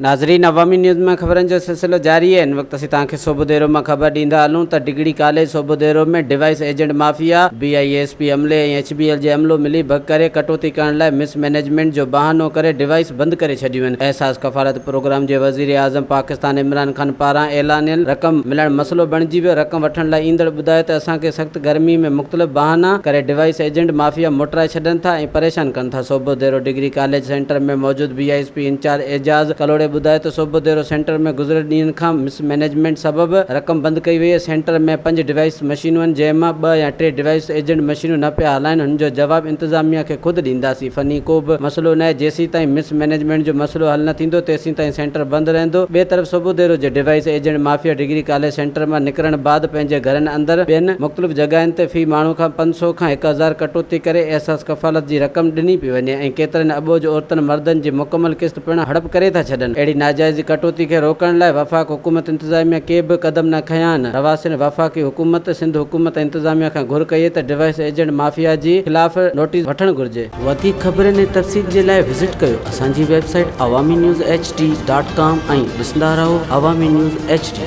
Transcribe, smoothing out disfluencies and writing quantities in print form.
ناظرين عوامي نيوز ۾ خبرن جو سلسلو جاري آهي هن وقت اسين توهان کي سوڀوديرو مان خبر ڏيندا هلون ته Digri college Sobhodero ۾ device agent mafia, B I S P عملي ۽ ايڇ بي ايل جي عملو ملي ڀڳ ڪري ڪٽوتي ڪرڻ لاء مس مئنيجمينٽ جو بهانو ڪري ڊوائيس بند ڪري ڇڏيون آهن احساس ڪفالت پروگرام جي وزيراعظم پاڪستان عمران خان پاران اعلانيل رقم ملڻ مسئلو بڻجي ويو رقم وٺڻ لاء ايندڙ ٻڌايو ته اسان کي سخت گرمي ۾ مختلف بهانا ڪري ڊوائيس ايجنٽ مافيا موٽرائي ڇڏن ٿا ۽ پريشان ڪن ٿا سوڀوديرو ڊگري ڪاليج سينٽر ۾ موجود بي I S P incharge Ejaz ڪلهوڙي ٻڌايو ته سوڀوديرو سينٽر ۾ گذريل ڏينهن کان مس مئنيجمينٽ سبب رقم بند ڪئي وئي آهي، سينٽر ۾ پنج ڊوائيس مشينون آهن جنهن مان ٻه يا ٽي ڊوائيس ايجنٽ مشينون نه پيا هلائن هن جو جواب انتظاميا کي خود ڏينداسين فني ڪو به مسئلو ناهي جيسيتائين مس مئنيجمينٽ جو مسئلو حل نه ٿيندو تيسيتائين سينٽر بند رهندو ٻئي طرف سوڀوديرو جي device agent mafia degree college centre مان نڪرڻ بعد پنهنجي گهرن اندر ٻين مختلف جڳهين تي في ماڻهو کان 500 کان 1000 ڪٽوتي ڪري احساس ڪفالت جي رقم ڏني پئي وڃي ۽ ڪيترن اٻوجهه عورتن مردن جي مڪمل قسط پڻ هڙپ ڪري ٿا ڇڏن. اهڙي ناجائزي ڪٽوتي کي روڪڻ لاء وفاق حڪومت انتظاميا ڪي به قدم نه کنيا آهن. رهواسين وفاقي حڪومت، سنڌ حڪومت ۽ انتظاميا کان گهر ڪئي ته ڊوائيس ايجنٽ مافيا جي خلاف نوٽيس وٺڻ گهرجي. وڌيڪ خبرن ۽ تفصيل جي لاء وزٽ ڪيو اسان جي website Awami news H D dot com ۽ ڏسندا رهو عوامي نيوز ايڇ ڊي.